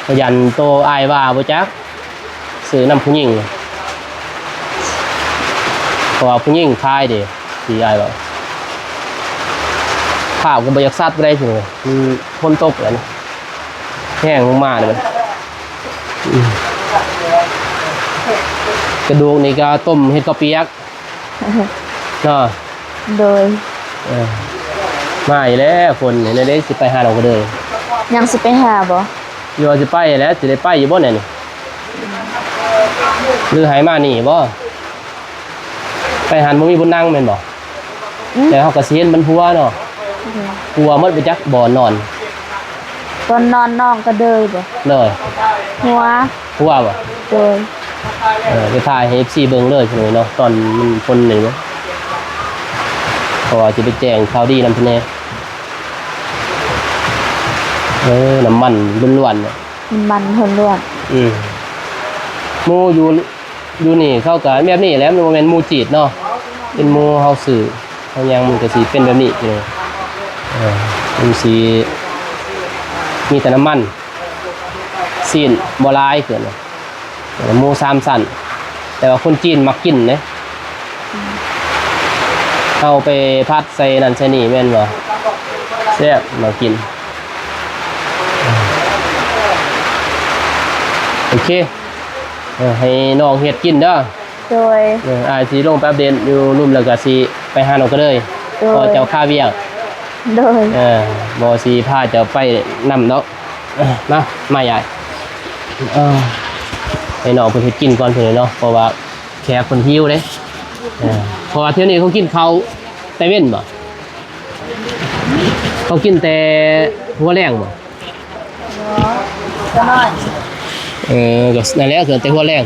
ກໍຢ້ານໂຕອ້າຍວ່າບໍ່ຈັກ ຊື້ນຳຜູ້ຍິງ ເພາະວ່າຜູ້ຍິງຂາຍເດ້ ທີ່ອ້າຍເວົ້າ. ພາບກໍບໍ່ຢາກຊັດປານໃດ ມັນຝົນຕົກແລ້ວນະ. ແຫ້ງລົງມາເລີຍ. ອືມ ກະດູກນີ້ກໍຕົ້ມເຮັດເຂົ້າປຽກເນາະ. ໂດຍ. ເອີ ມາອີກແລ້ວ ຝົນນີ້ເດ້. ຊິໄປຫານ້ອງກະເດີຍ. ຍັງຊິໄປຫາບໍ່? ຢູ່ວ່າຊິໄປແຫຼະ. ຊິໄດ້ໄປຢູ່ບໍ່ແນວນີ້? ຫຼືໃຫ້ມານີ້ບໍ່? ໄປຫັ້ນບໍ່ມີຜູ້ນັ່ງແມ່ນບໍ່? ອືມ ແຕ່ເຮົາກໍຊິເຫັນມັນຫົວເນາະ. ໂດຍ. ຫົວໝົດບໍ່ຈັກບ່ອນນອນ. ບ່ອນນອນນ້ອງກະເດີຍບໍ່? ໂດຍ. ຫົວ ຫົວບໍ່? ໂດຍ. ເອີ ໄປຖ່າຍໃຫ້ເອັຟຊີເບິ່ງເລີຍເນາະ ຕອນມັນຝົນນີ້ເນາະ ເພາະວ່າຊິໄປແຈ້ງຂ່າວດີນຳເພິ່ນແດ່. ເອີ ນ້ຳມັນລ້ວນໆເນາະ. ນ້ຳມັນລ້ວນໆ. ອືມ ໝູຢູ່ ຢູ່ນີ້ເຂົາກໍແບບນີ້ແຫຼະ ມັນບໍ່ແມ່ນໝູຈີດເນາະ ເປັນໝູເຮົາຊື້ເຮົາຫຍັງ ມັນກໍຊິເປັນແບບນີ້. ເອີ ມັນຊິມີແຕ່ນ້ຳມັນ ຊີ້ນບໍ່ຫຼາຍ ເອີ້ນວ່າໝູສາມຊັ້ນ ແຕ່ວ່າຄົນຈີນມັກກິນເດ້. ເຮົາໄປຜັດໃສ່ນັ້ນໃສ່ນີ້ແມ່ນບໍ່? ແຊບ ມາກິນ. ໂອເຄ ເອີ ໃຫ້ນ້ອງເຮັດກິນເດີ. ໂດຍ. ເອີ ອ້າຍຊິລົງໄປອັບເດດຢູ່ລຸ່ມ ແລ້ວກໍຊິໄປຫານ້ອງກະເດີຍ. ໂດຍ. ເພາະເຈົ້າຄາວຽກ. ໂດຍ. ເອີ ບໍ່ຊິພາເຈົ້າໄປນຳດອກ. ມາ ມາຍາຍ. ເອີ ໃຫ້ນ້ອງເພິ່ນເຮັດກິນກ່ອນເພິ່ນເນາະ ເພາະວ່າ ແຂກເພິ່ນຫິວເດ້. ເອີ ເພາະວ່າແຖວນີ້ເຂົາກິນເຂົ້າແຕ່ເວັນບໍ່? ເຂົາກິນແຕ່ຫົວແລງບໍ່? ເອີ ກໍນັ້ນແຫຼະ ກໍແຕ່ຫົວແລງ.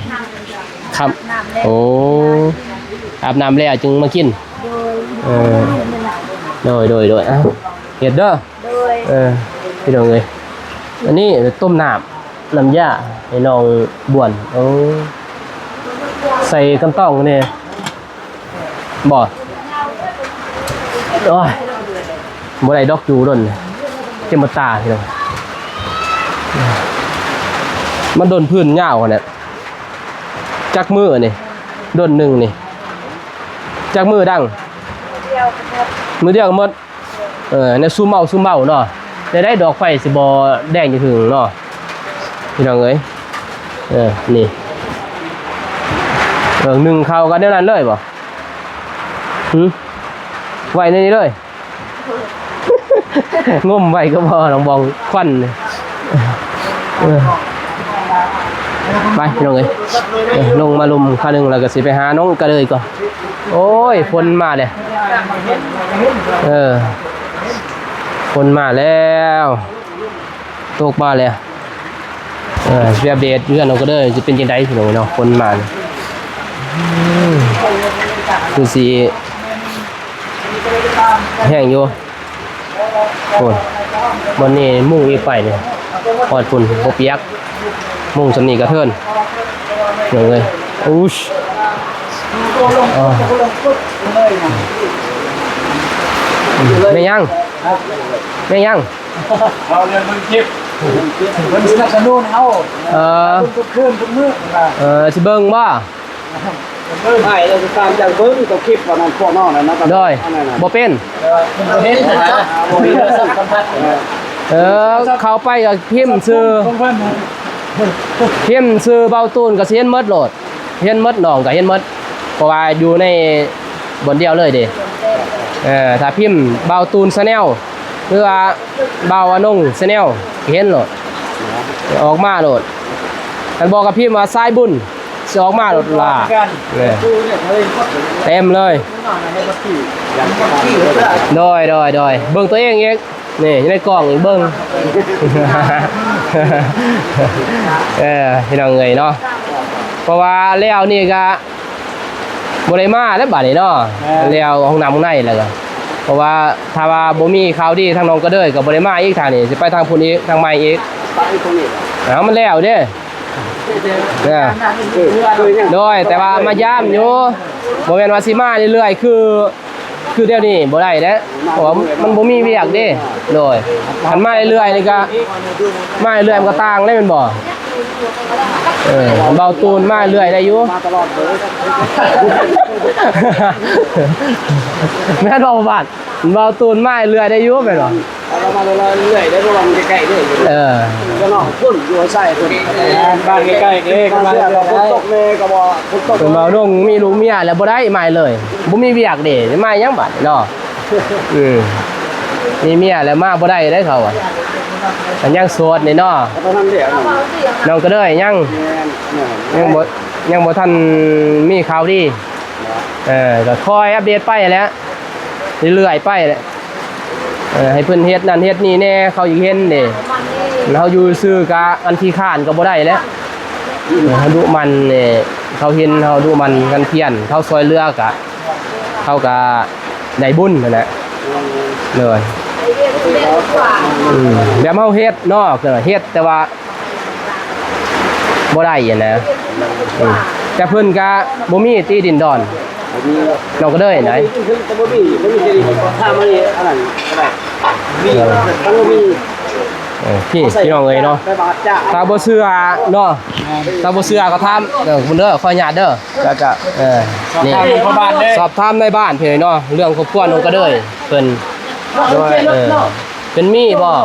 ຄ່ຳ. ໂອ້ ອາບນ້ຳແລ້ວຈຶ່ງມາກິນ. ເອີ ໂດຍ ໂດຍ ໂດຍ. ເອົາ ເຮັດເດີ. ໂດຍ. ເອີ ພີ່ນ້ອງເອີຍ ອັນນີ້ຕົ້ມນ້ຳ ນ້ຳຢາໃຫ້ນ້ອງບວນ. ໂອ້ ໃສ່ກຳຕ້ອງແດ່ບໍ່? ໂອ້ຍ ບໍ່ໄດ້ດອກ ຢູ່ດົນ ເຈັບມາຕາພີ່ນ້ອງ. ມັນດົນພື້ນຍາວຫັ້ນແຫຼະ. ຈັກມື້ນີ້ ດົນໜຶ່ງນີ້ ຈັກມື້ດັງ? ມື້ດຽວກໍໝົດ. ເອີ ແນວຊຸມເອົາ ຊຸມເອົາເນາະ. ແນວໃດດອກໄຟຊິບໍ່ແດງຈະຫຶງເນາະ ພີ່ນ້ອງເອີຍ. ເອີ ນີ້ ເອີ ໜຶ້ງເຂົ້າກັນແນວນັ້ນເລີຍບໍ່? ຫຶ ໄວ້ໃນນີ້ເລີຍ. ງົມໄວ້ກໍພໍ ນ້ອງບອງ ຄວັນ. ເອີ ໄປພີ່ນ້ອງເອີຍ ເອີ ລົງມາລຸ່ມຄາໜຶ່ງ ແລ້ວກໍຊິໄປຫານ້ອງກະເດີຍກ່ອນ. ໂອ້ຍ ຝົນມາແລ້ວ ເອີ ຝົນມາແລ້ວ ຕົກມາແລ້ວ. ເອີ ຊິອັບເດດເຮືອນນ້ອງກະເດີຍຊິເປັນຈັ່ງໃດພີ່ນ້ອງເນາະ ຝົນມານີ້ ອືມ ຄືຊິແຮງຢູ່. ໂອ້ຍ ບ່ອນນີ້ມຸງອີກໄປນີ້ ຮອດພຸ້ນບໍ່ປຽກ ມຸງສ່ຳນີ້ກະເທີນ ພີ່ນ້ອງເອີຍ. ອູ້ຍ ແມ່ນຫຍັງ ແມ່ນຫຍັງ? ເຮົາເລື່ອງເບິ່ງຄລິບ ເພິ່ນສະໜັບສະໜູນເຮົາ ເອີ ເບິ່ງທຸກຄືນທຸກມື້ ເອີ ຊິເບິ່ງບໍ່? ອ້າຍ ແລ້ວຕາມຈາກເບິ່ງຕົວຄລິບວ່ານັ້ນ ພວກນ້ອງນັ້ນນະ ໂດຍ ອັນນັ້ນນະ ບໍ່ເປັນ ເອີ ບໍ່ເຫັນນະ ບໍ່ມີສັມຜັດ ເອີ ເຂົ້າໄປກໍພິມຊື່ ພິມຊື່ເບົາຕູນກໍຊິເຫັນໝົດໂລດ ເຫັນໝົດ ນ້ອງກໍເຫັນໝົດ ເພາະວ່າຢູ່ໃນບ່ອນດຽວເລີຍເດ້. ເອີ ຖ້າພິມເບົາຕູນ Channel ຫຼືວ່າເບົາອານົງ Channel ເຫັນໂລດ ອອກມາໂລດ. ຄັນບໍ່ກໍພິມວ່າສາຍບຸນ ຊິອອກມາໂລດລະ ເອີ ເຕັມເລີຍ. ໂດຍ ໂດຍ ໂດຍ ເບິ່ງຕົວເອງອີກ ນີ້ຢູ່ໃນກ້ອງອີກເບິ່ງ ເອີ ພີ່ນ້ອງເອີຍເນາະ ເພາະວ່າແລ້ວນີ້ກະ ບໍ່ໄດ້ມາແລ້ວບາດນີ້ເນາະ ແມ່ນ ແລ້ວຫ້ອງນ້ຳຫ້ອງໃນແລ້ວກໍ ເພາະວ່າຖ້າວ່າບໍ່ມີຂ່າວດີທາງນ້ອງກະເດີຍກໍບໍ່ໄດ້ມາອີກ ທາງນີ້ຊິໄປທາງພຸ້ນອີກ ທາງໃໝ່ອີກ ໄປທາງນີ້ ເອົາ ມັນແລ້ວເດ້ ເອີ ໂດຍ ແຕ່ວ່າມາຢາມຢູ່ ບໍ່ແມ່ນວ່າຊິມາເລື້ອຍໆ ຄື ຄືດຽວນີ້ບໍ່ໄດ້ແລ້ວ ເພາະວ່າມັນບໍ່ມີວຽກເດ້. ໂດຍ ຄັນມາເລື້ອຍໆນີ້ກະ ມາເລື້ອຍໆມັນກໍຕ່າງແລ້ວແມ່ນບໍ່? ເອີ ເບົາຕູນມາເລື້ອຍໄດ້ຢູ່ ມາຕະຫຼອດເລີຍ ແມ່ນບໍ່ ພໍ່ບ້ານ? ເບົາຕູນມາເລື້ອຍໄດ້ຢູ່ແມ່ນບໍ່? ເອົາລະມາເລື້ອຍໆໄດ້ ເພາະວ່າມັນໃກ້ໆເດ້ ເອີ ກໍນ້ອງພຸ້ນຢູ່ໃສພຸ້ນ ບ້ານໃກ້ໆເດ້ ບ້ານເຊື່ອກໍຝົນຕົກແດ່ກໍບໍ່ ຝົນຕົກ ເພິ່ນເວົ້າ ນ້ອງມີລູກເມຍແລ້ວບໍ່ໄດ້ມາເລື້ອຍ ບໍ່ມີວຽກເດ້ ມາຫຍັງບາດນີ້ເນາະ? ອືມ ມີເມຍແລ້ວມາບໍ່ໄດ້ເດ້ເຂົາວ່າ ກໍຍັງໂສດນີ້ເນາະ ເທົ່ານັ້ນແຫຼະ ນ້ອງກະເດີຍຍັງ ແມ່ນ ແມ່ນ ຍັງບໍ່ ຍັງບໍ່ທັນມີຂ່າວດີ ເອີ ກໍຄອຍອັບເດດໄປແຫຼະ ເລື້ອຍໆໄປແຫຼະ ເອີ ໃຫ້ເພິ່ນເຮັດນັ້ນເຮັດນີ້ແດ່ ເຂົາຢາກເຫັນເດ້ ເຮົາຢູ່ຊື່ກະອັນຂີ້ຄ້ານກໍບໍ່ໄດ້ແຫຼະ ເຮົາດຸໝັ່ນນີ້ ເຂົາເຫັນເຮົາດຸໝັ່ນກັນພຽນ ເຂົາຊ່ອຍເຫຼືອກະ ເຮົາກະໄດ້ບຸນຫັ້ນແຫຼະ ໂດຍ ອືມ ແບບເຮົາເຮັດເນາະ ເຮັດແຕ່ວ່າ ບໍ່ໄດ້ຫັ້ນນະ ອືມ ແຕ່ເພິ່ນກະບໍ່ມີຕິດິນດອນ ບໍ່ມີ ນ້ອງກະເດີຍໃດ ບໍ່ມີ ບໍ່ມີ ຖ້າມັນອັນນັ້ນກໍໄດ້ ມີ ມັນບໍ່ມີ ເອີ ພີ່ ພີ່ນ້ອງເອີຍເນາະ ໄປບາດຈ້າງ ຖ້າບໍ່ເຊື່ອເນາະ ຖ້າບໍ່ເຊື່ອກໍຖາມ ເອີ ເດີ ຂໍອະນຸຍາດເດີ ເຈົ້າ ເອີ ນີ້ ສອບຖາມນາຍບ້ານພີ່ນ້ອງເນາະ ເລື່ອງຄອບຄົວນ້ອງກະເດີຍເພິ່ນ ໂດຍ ເອີ ເພິ່ນມີບໍ່?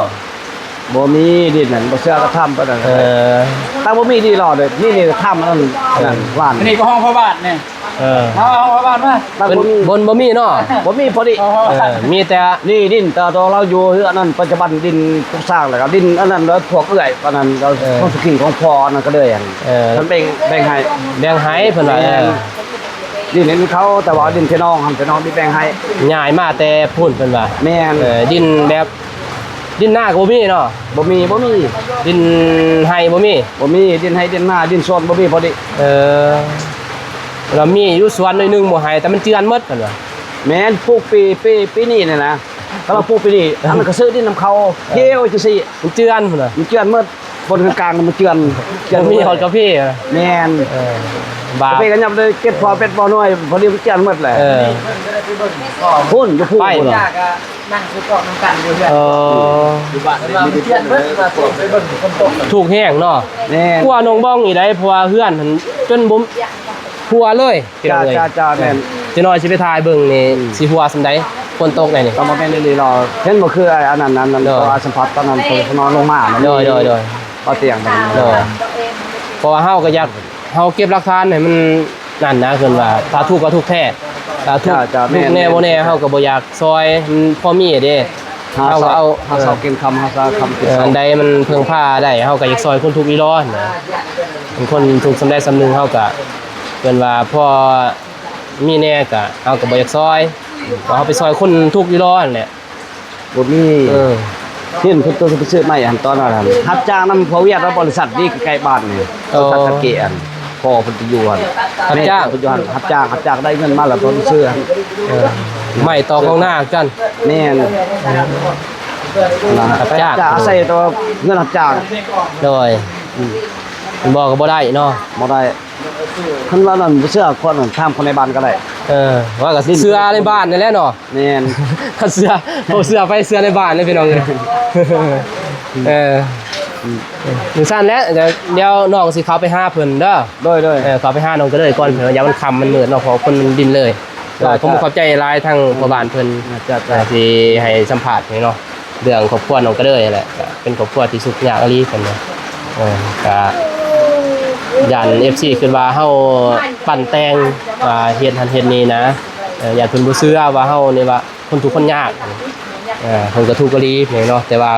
ບໍ່ມີດິນນັ້ນ ບໍ່ເຊື່ອກໍຖາມປານນັ້ນ ເອີ ຖ້າບໍ່ມີດີຫຼໍ່ເດ້ ມີນີ້ກໍຖາມອັນນັ້ນ ອັນນັ້ນ ເອີ ບ້ານ ອັນນີ້ກໍຫ້ອງພໍ່ບ້ານນີ້ ເອີ ເອົາ ເອົາ ເອົາບ້ານມາ ເພິ່ນບໍ່ມີ ບໍ່ ບໍ່ມີເນາະ ບໍ່ມີພໍດີ ເອີ ມີແຕ່ ນີ້ດິນ ແຕ່ຕອນລາວຢູ່ເຮືອນນັ້ນ ປັດຈຸບັນດິນປຸກສ້າງ ແລ້ວກໍດິນອັນນັ້ນ ແລ້ວພວກເອື້ອຍປານນັ້ນ ເອີ ຂອງສຸກິນຂອງພໍ່ອັນນັ້ນກໍເລີຍ ເອີ ເພິ່ນແບ່ງ ແບ່ງໃຫ້ ແບ່ງໃຫ້ເພິ່ນວ່າ ແມ່ນ ເອີ ດິນເຂົາ ແຕ່ວ່າດິນພີ່ນ້ອງຫັ້ນ ພີ່ນ້ອງທີ່ແບ່ງໃຫ້ ຍ້າຍມາແຕ່ພຸ້ນເພິ່ນວ່າ ແມ່ນ ເອີ ດິນແບບ ດິນນາກໍບໍ່ມີເນາະ ບໍ່ມີ ບໍ່ມີ ດິນໄຮ່ບໍ່ມີ ບໍ່ມີ ດິນໄຮ່ດິນນາ ດິນສວນບໍ່ມີພໍດີ ເອີ ລະມີຢູ່ສວນໜ້ອຍໜຶ່ງບໍ່ໃຫ້ ແຕ່ມັນເຈື່ອນໝົດເພິ່ນວ່າ ແມ່ນ ປູກປີ ປີ ປີນີ້ນີ້ນະ ຖ້າລາວປູກປີນີ້ ອັນນັ້ນກໍຊື້ດິນນຳເຂົາ ເອີ ເຮັດຈັ່ງຊີ້ ມັນເຈື່ອນພຸ້ນນະ ມັນເຈື່ອນໝົດ ບ່ອນກາງໆມັນເຈື່ອນ ເຈື່ອນ ບໍ່ມີຮອດກາເຟ ແມ່ນ ເອີ ບາບ ກາເຟກໍຍັບໄດ້ເກັບພໍເປັດພໍໜ່ວຍ ພໍດີມັນເຈື່ອນໝົດແຫຼະ ເອີ ພຸ້ນຢູ່ພຸ້ນ ໄປບໍ່ ນັ່ງຊື້ກ້ອງນຳກັນຢູ່ເຮືອນ ເອີ ຢູ່ບ້ານເພິ່ນວ່າມັນເຈື່ອນເບິດ ວ່າເພິ່ນໄປເບິ່ງຝົນຕົກ ທຸກແຮງເນາະ ແມ່ນ ກົວໜອງບ່ອງນີ້ໄດ໋ ເພາະວ່າເຮືອນຫັ້ນຈົນບໍ່ຮົ່ວເລີຍ ພີ່ນ້ອງເອີຍ ຈ້າໆໆ ແມ່ນ ຈັກໜ້ອຍຊິໄປຖ່າຍເບິ່ງນີ້ ອືມ ຊິຮົ່ວສ່ຳໃດ ຝົນຕົກແດ່ນີ້ ກໍບໍ່ແມ່ນອີ່ຫຼີຫຼອກ ເຫັນບໍ່ຄືອັນນັ້ນ ອັນນັ້ນ ໂດຍ ກໍວ່າສຳຜັດຕອນນັ້ນ ໂດຍ ຕົກນອນລົງມາ ໂດຍ ໂດຍ ໂດຍ ເອົາຕຽງໄປ ໂດຍ ເພາະວ່າເຮົາກໍຢາກ ເຮົາເກັບຫຼັກຖານໃຫ້ມັນ ນັ້ນນະ ເພິ່ນວ່າຖ້າທຸກກໍທຸກແທ້ ຖ້າທຸກ ເຈົ້າ ເຈົ້າ ທຸກແນ່ ແມ່ນ ບໍ່ແນ່ ເຮົາກໍບໍ່ຢາກຊ່ອຍ ມັນພໍມີເດ້ ຫາ ເຮົາກໍເອົາ ຫາເຊົ້າ ເອີ ກິນຄ່ຳ ຫາເຊົ້າຄ່ຳກິນ ເອີ ເຊົ້າ ອັນໃດມັນເພິ່ງພາໄດ້ ເຮົາກໍຢາກຊ່ອຍຄົນທຸກອີ່ຫຼີຫັ້ນນະ ເປັນຄົນທຸກສ່ຳໃດສ່ຳໜຶ່ງ ເຮົາກະ ເພິ່ນວ່າພໍມີແດ່ ກະ ເຮົາກະບໍ່ຢາກຊ່ອຍ ວ່າເຮົາໄປຊ່ອຍຄົນທຸກຢູ່ດອກຫັ້ນແຫຼະ. ບໍ່ມີ ເອີ ເຫັນເພິ່ນໂຕໄປຊື້ໄມ້ຫັ້ນ ຕອນນັ້ນຫັ້ນ ຮັບຈ້າງນຳພໍ່ວຽດ ແລ້ວບໍລິສັດນີ້ໃກ້ໆບ້ານນີ້ ເອີ ບໍລິສັດຕະເກະຫັ້ນ ພໍ່ເພິ່ນໄປຢູ່ຫັ້ນ ຮັບຈ້າງ ແມ່ເພິ່ນຢູ່ຫັ້ນ ຮັບຈ້າງ ຮັບຈ້າງໄດ້ເງິນມາແລ້ວເພິ່ນຊື້ຫັ້ນ ເອີ ໄມ້ຕອກຂອງນາກັນ ແມ່ນ ຮັບຈ້າງ ຈະອາໄສແຕ່ວ່າເງິນຮັບຈ້າງ ໂດຍ ອືມ ບໍ່ກໍບໍ່ໄດ້ເນາະ ບໍ່ໄດ້ ຄັນວ່ານັ້ນບໍ່ເຊື່ອ ຄົນນັ້ນຖາມຄົນໃນບ້ານກໍໄດ້ ເອີ ວ່າກໍເຊື່ອໃນບ້ານນັ້ນແຫຼະເນາະ ແມ່ນ ຄັນເຊື່ອ ບໍ່ເຊື່ອໃຜ ເຊື່ອໃນບ້ານເດ້ພີ່ນ້ອງເອີຍ ເອີ ອືມ ຈັ່ງຊັ້ນແຫຼະ ດຽວນ້ອງຊິເຂົ້າໄປຫາເພິ່ນເດີ ໂດຍໆ ເອີ ເຂົ້າໄປຫານ້ອງກະເດີຍກ່ອນ ເພິ່ນວ່າຢ້ານມັນຄ່ຳມັນມືດເນາະ ເພາະຄົນມັນດິນເລີຍ ເຈົ້າ ກໍຂໍຂອບໃຈຫຼາຍທາງພໍ່ບ້ານເພິ່ນ ເຈົ້າໆ ທີ່ໃຫ້ສຳພາດໃຫ້ເນາະ ເລື່ອງຄອບຄົວນ້ອງກະເດີຍຫັ້ນແຫຼະ ກະເປັນຄອບຄົວທີ່ທຸກຍາກອີ່ຫຼີເພິ່ນວ່າ ເອີ ກະຢ້ານເອັຟຊີຄິດວ່າເຮົາປັ້ນແຕ່ງ ວ່າເຮັດຫັ້ນເຮັດນີ້ນະ ເອີ ຢ້ານເພິ່ນບໍ່ເຊື່ອວ່າເຮົານີ້ວ່າຄົນທຸກຄົນຍາກ ເອີ ເພິ່ນກະທຸກອີ່ຫຼີເນາະ ແຕ່ວ່າ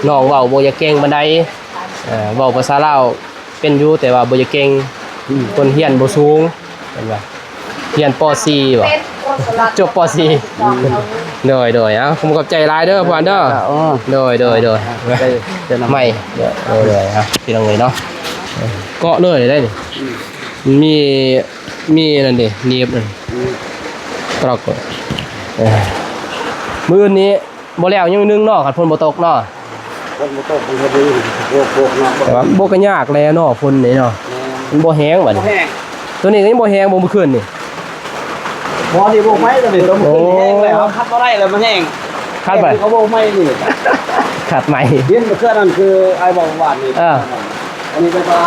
ນ້ອງເວົ້າບໍ່ຢາກເກັ່ງປານໃດ ເອີ ເວົ້າພາສາລາວ ເປັນຢູ່ ແຕ່ວ່າບໍ່ຢາກເກັ່ງ ອືມ ຄົນຮຽນບໍ່ສູງ ເພິ່ນວ່າ ຮຽນ ປໍສີ່ ບໍ່ ຈົບ ປໍສີ່ ອືມ ໂດຍໆ ເອົາ ຂອບໃຈຫຼາຍເດີ ພໍ່ບ້ານເດີ ໂດຍໆ ໄມ້ ໂດຍໆ ເອົາ ພີ່ນ້ອງເອີຍເນາະ ເກາະເລີຍໄດ້ນີ້ ອືມ ມີ ມີນັ້ນເດ້ ໜີບນັ້ນ ອືມ ຕຣອກ ເອີ ມື້ອື່ນນີ້ ບໍ່ແລ້ວຍັງໜຶ່ງເນາະ ຄັນຝົນບໍ່ຕົກເນາະ ຝົນບໍ່ຕົກ ມັນກໍດີ ໂພກໆເນາະ ແຕ່ວ່າມັນກໍຍາກແຫຼະເນາະ ຝົນນີ້ເນາະ ແມ່ນ ມັນບໍ່ແຮງບັດນີ້ ບໍ່ແຮງ ໂຕນີ້ກໍຍັງບໍ່ແຮງບໍ່ ມື້ຄືນນີ້ ບໍ່ ນີ້ໂບກໄມ້ໂຕນີ້ ໂຕມື້ຄືນນີ້ແຮງແລ້ວ ຄັດບໍ່ໄດ້ແລ້ວ ມັນແຮງ ຄັດໄປ ແຮງ ເຂົາໂບກໄມ້ນີ້ ຄັດໄມ້ ເຫັນເທື່ອນັ້ນ ຄືອ້າຍເວົ້າວານນີ້ ເອີ ອັນນີ້ແບບວ່າ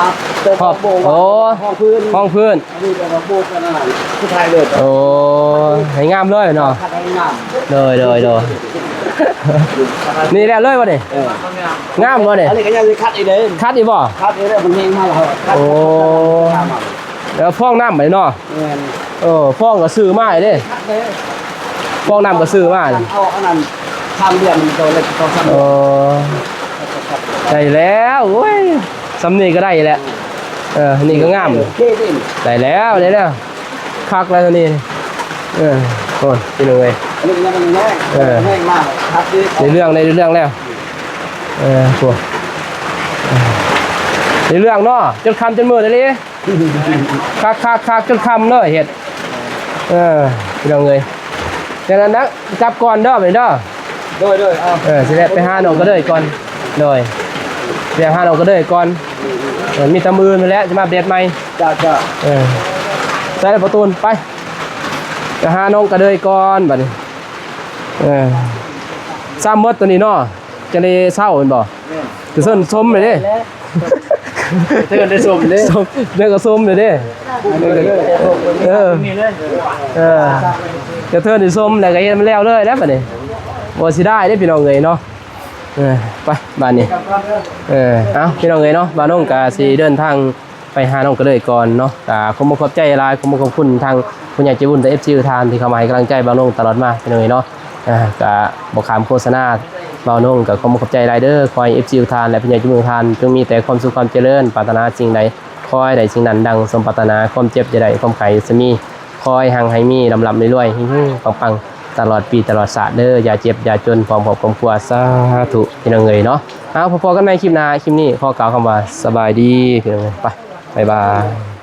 ຮອບ ໂອ້ ຮອງພື້ນ ຮອງພື້ນ ອັນນີ້ແບບວ່າໂບກກັນນັ້ນ ສຸດທ້າຍເລີຍ ໂອ້ ໃຫ້ງາມເລີຍເນາະ ຄັດໃຫ້ງາມ ໂດຍ ໂດຍ ໂດຍ ນີ້ແລ້ວເລີຍບໍ່ນີ້ ເອີ ງາມບໍ່ນີ້ ອັນນີ້ກໍຍັງຊິຄັດອີກເດ້ ຄັດອີກບໍ່ ຄັດອີກເດ້ ມັນແຮງມາແລ້ວ ໂອ້ ແລ້ວຟອງນ້ຳໄປເນາະ ແມ່ນ ເອີ ຟອງກໍຊື້ມາເດ້ ຄັດເດ້ ຟອງນ້ຳກໍຊື້ມາ ເອົາອັນນັ້ນ ສາມເດືອນ ໂຕເລັກ ໂຕສາມເດືອນ ເອີ ໄດ້ແລ້ວ ໂອ້ຍ ສ່ຳນີ້ກໍໄດ້ແຫຼະ ເອີ ນີ້ກໍງາມ ໂອເຄ ໄດ້ແລ້ວ ໄດ້ແລ້ວ ຄັກແລ້ວໂຕນີ້ ເອີ ໂອ້ຍ ພີ່ນ້ອງເອີຍ ອັນນີ້ກໍຍັງບໍ່ແຫ້ງ ເອີ ແຫ້ງມາກ ຄັກດີ ໄດ້ເລື່ອງ ໄດ້ເລື່ອງແລ້ວ ເອີ ໂອ້ ໄດ້ເລື່ອງເນາະ ຈົນຄ່ຳຈົນມືດອີ່ຫຼີ ຄັກໆໆ ຈົນຄ່ຳເລີຍເຮັດ ເອີ ພີ່ນ້ອງເອີຍ ຈັ່ງນັ້ນນະ ກັບກ່ອນເດີ ບາດນີ້ເດີ ໂດຍໆ ເອົາ ເອີ ຊິແວະໄປຫານ້ອງກະເດີຍກ່ອນ ໂດຍ ຊິແວະຫານ້ອງກະເດີຍກ່ອນ ເອີ ມີແຕ່ມື້ອື່ນພຸ້ນແຫຼະ ຊິມາອັບເດດໃໝ່ ຈ້າໆ ເອີ ໃສ່ລະປະຕູນ ໄປ ໄປຫານ້ອງກະເດີຍກ່ອນ ບາດນີ້ ເອີ ຊ້ຳໝົດໂຕນີ້ເນາະ ຈັ່ງໄດ້ເຊົາແມ່ນບໍ່? ແມ່ນ ກະເຊີນຊົມແຫຼະເດ້ ກະເທີນໄດ້ຊົມເດ້ ຊົມ ເດີກະຊົມເລີຍເດ້ ເອີ ເອີ ກະເທີນໄດ້ຊົມແລ້ວກະເຮັດມັນແລ້ວເລີຍແຫຼະບາດນີ້ ບໍ່ເສຍດາຍເດ້ພີ່ນ້ອງເອີຍເນາະ ເອີ ໄປບາດນີ້ ເອີ ເອົາ ພີ່ນ້ອງເອີຍເນາະ ບ່າວນົງກະຊິເດີນທາງ ໄປຫານ້ອງກະເດີຍກ່ອນເນາະ ກະຂໍຂອບໃຈຫຼາຍ ຂໍຂອບຄຸນທາງຜູ້ໃຫຍ່ໃຈບຸນ ແລະ ເອັຟຊີ ທຸກທ່ານທີ່ເຂົ້າມາໃຫ້ກຳລັງໃຈບ່າວນົງຕະຫຼອດມາ ພີ່ນ້ອງເອີຍເນາະ ເອີ ກະບໍ່ຂ້າມໂຄສະນາ ບ່າວນົງກະຂໍຂອບໃຈຫຼາຍເດີ ຂໍໃຫ້ ເອັຟຊີ ທຸກທ່ານ ແລະ ຜູ້ໃຫຍ່ໃຈບຸນທຸກທ່ານ ຈົ່ງມີແຕ່ຄວາມສຸກຄວາມຈະເລີນ ປາດຖະໜາສິ່ງໃດ ຂໍໃຫ້ໄດ້ສິ່ງນັ້ນ ດັ່ງສົມປາດຖະໜາ ຄວາມເຈັບຢ່າໄດ້ ຄວາມໄຂ້ຢ່າມີ ຂໍໃຫ້ຮັ່ງໃຫ້ມີ ລ່ຳໆລວຍໆ ເຮັງໆປັງໆ ຕະຫຼອດປີຕະຫຼອດຊາດເດີ ຢ່າເຈັບຢ່າຈົນ ພ້ອມຄອບຄອບຄົວ ສາທຸ ພີ່ນ້ອງເອີຍເນາະ ເອົາ ພໍ້ກັນໃໝ່ຄລິບໜ້າ ຄລິບນີ້ຂໍກ່າວຄຳວ່າ ສະບາຍດີ ພີ່ນ້ອງເອີຍ ໄປ ບາຍບາຍ.